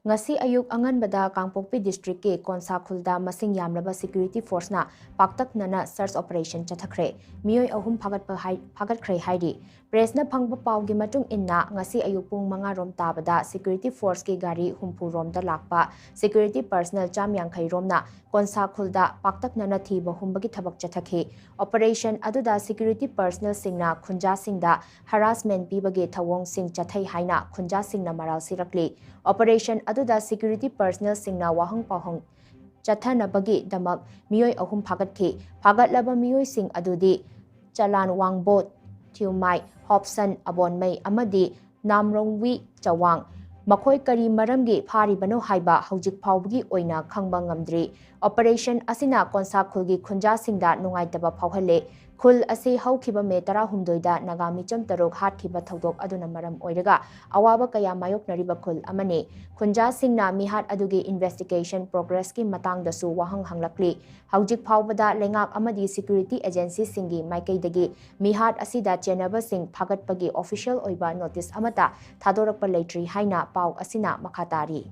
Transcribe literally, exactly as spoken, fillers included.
ꯉꯁꯤ ꯑꯌꯨꯛ ꯑꯉꯟꯕꯗ ꯀꯥꯡꯄꯣꯛꯄꯤ ꯗꯤꯁꯇ꯭ꯔꯤꯛꯀꯤ ꯀꯣꯟꯁꯥ ꯈꯨꯜꯗ ꯃꯁꯤꯡ ꯌꯥꯝꯂꯕ ꯁꯦꯀ꯭ꯌꯨꯔꯤꯇꯤ ꯐꯣꯔꯁꯅ ꯄꯥꯛꯇꯛꯅꯅ ꯁꯔꯆ ꯑꯣꯄꯔꯦꯁꯟ ꯆꯠꯊꯈ꯭ꯔꯦ꯫ ꯃꯤꯑꯣꯏ ꯑꯍꯨꯝ ꯐꯥꯒꯠꯄ ꯍꯥꯏ-, ꯐꯥꯒꯠꯈ꯭ꯔꯦ ꯍꯥꯏꯔꯤ꯫ ꯄ꯭ꯔꯦꯁꯅ ꯐꯪꯕ ꯄꯥꯎꯒꯤ ꯃꯇꯨꯡ ꯏꯟꯅ, ꯉꯁꯤ ꯑꯌꯨꯛ ꯄꯨꯡ ꯃꯉꯥ ꯔꯣꯝ ꯇꯥꯕꯗ ꯁꯦꯀ꯭ꯌꯨꯔꯤꯇꯤ ꯐꯣꯔꯁꯀꯤ ꯒꯥꯔꯤ ꯍꯨꯝꯐꯨ ꯔꯣꯝꯗ ꯂꯥꯛꯄ ꯁꯦꯀ꯭ꯌꯨꯔꯤꯇꯤ ꯄꯔꯁꯅꯦꯜ ꯆꯥꯝ ꯌꯥꯡꯈꯩ ꯔꯣꯝꯅ ꯀꯣꯟꯁꯥ ꯈꯨꯜꯗ ꯄꯥꯛꯇꯛꯅꯅ ꯊꯤꯕ ꯍꯨꯝꯕꯒꯤ ꯊꯕꯛ ꯆꯠꯊꯈꯤ꯫ ꯑꯣꯄꯔꯦꯁꯟ ꯑꯗꯨꯗ ꯁꯦꯀ꯭ꯌꯨꯔꯤꯇꯤ ꯄꯔꯁꯅꯦꯜꯁꯤꯡꯅ ꯈꯨꯟꯖꯥꯁꯤꯡꯗ ꯍꯔꯥꯁꯃꯦꯟ ꯄꯤꯕꯒꯤ ꯊꯧꯑꯣꯡꯁꯤꯡ ꯆꯠꯊꯩ ꯍꯥꯏꯅ ꯈꯨꯟꯖꯥꯁꯤꯡꯅ ꯃꯔꯥꯜ ꯁꯤꯔꯛꯂꯤ꯫ ꯑꯣꯄꯔꯦꯁꯟ ꯑꯗꯨꯗ ꯁꯦꯀ꯭ꯌꯨꯔꯤꯇꯤ ꯄꯔꯁꯅꯦꯜꯁꯤꯡꯅ ꯋꯥꯍꯪ ꯄꯥꯎꯍꯪ ꯆꯠꯊꯅꯕꯒꯤꯗꯃꯛ ꯃꯤꯑꯣꯏ ꯑꯍꯨꯝ ꯐꯥꯒꯠꯈꯤ꯫ ꯐꯥꯒꯠꯂꯕ ꯃꯤꯑꯣꯏꯁꯤꯡ ꯑꯗꯨꯗꯤ ꯆꯂꯥꯟ ꯋꯥꯡꯕꯣꯠ, ꯊꯤꯎꯃꯥꯏ ꯍꯣꯞꯁꯟ ꯑꯕꯣꯟꯃꯩ ꯑꯃꯗꯤ ꯅꯥꯝꯔꯣꯡꯋꯤ ꯆꯋꯥꯡ꯫ ꯃꯈꯣꯏ ꯀꯔꯤ ꯃꯔꯝꯒꯤ ꯐꯥꯔꯤꯕꯅꯣ ꯍꯥꯏꯕ ꯍꯧꯖꯤꯛ ꯐꯥꯎꯕꯒꯤ ꯑꯣꯏꯅ ꯈꯪꯕ ꯉꯝꯗ꯭ꯔꯤ꯫ ꯑꯣꯄꯔꯦꯁꯟ ꯑꯁꯤꯅ ꯀꯣꯟꯁꯥ ꯈꯨꯜꯒꯤ ꯈꯨꯟꯖꯥꯁꯤꯡꯗ ꯅꯨꯡꯉꯥꯏꯇꯕ ꯐꯥꯎꯍꯜꯂꯦ꯫ ꯈꯨꯜ ꯑꯁꯤ ꯍꯧꯈꯤꯕ ꯃꯦ ꯇꯔꯥꯍꯨꯝꯗꯣꯏꯗ ꯅꯥꯒꯥ ꯃꯤꯆꯝ ꯇꯔꯨꯛ ꯍꯥꯠꯈꯤꯕ ꯊꯧꯗꯣꯛ ꯑꯗꯨꯅ ꯃꯔꯝ ꯑꯣꯏꯔꯒ ꯑꯋꯥꯕ ꯀꯌꯥ ꯃꯥꯌꯣꯛꯅꯔꯤꯕ ꯈꯨꯜ ꯑꯃꯅꯤ꯫ ꯈꯨꯟꯖꯥꯁꯤꯡꯅ ꯃꯤꯍꯥꯠ ꯑꯗꯨꯒꯤ ꯏꯟꯚꯦꯁꯇꯤꯒꯦꯁꯟ ꯄ꯭ꯔꯣꯒ꯭ꯔꯦꯁꯀꯤ ꯃꯇꯥꯡꯗꯁꯨ ꯋꯥꯍꯪ ꯍꯪꯂꯛꯂꯤ꯫ ꯍꯧꯖꯤꯛ ꯐꯥꯎꯕꯗ ꯂꯩꯉꯥꯛ ꯑꯃꯗꯤ ꯁꯦꯀ꯭ꯌꯨꯔꯤꯇꯤ ꯑꯦꯖꯦꯟꯁꯤꯁꯤꯡꯒꯤ ꯃꯥꯏꯀꯩꯗꯒꯤ ꯃꯤꯍꯥꯠ ꯑꯁꯤꯗ ꯆꯦꯟꯅꯕꯁꯤꯡ ꯐꯥꯒꯠꯄꯒꯤ ꯑꯣꯐꯤꯁꯤꯌꯦꯜ ꯑꯣꯏꯕ ꯅꯣꯇꯤꯁ ꯑꯃꯠꯇ ꯊꯥꯗꯣꯔꯛꯄ ꯂꯩꯇ꯭ꯔꯤ ꯍꯥꯏꯅ ꯄꯥꯎ ꯑꯁꯤꯅ ꯃꯈꯥ ꯇꯥꯔꯤ꯫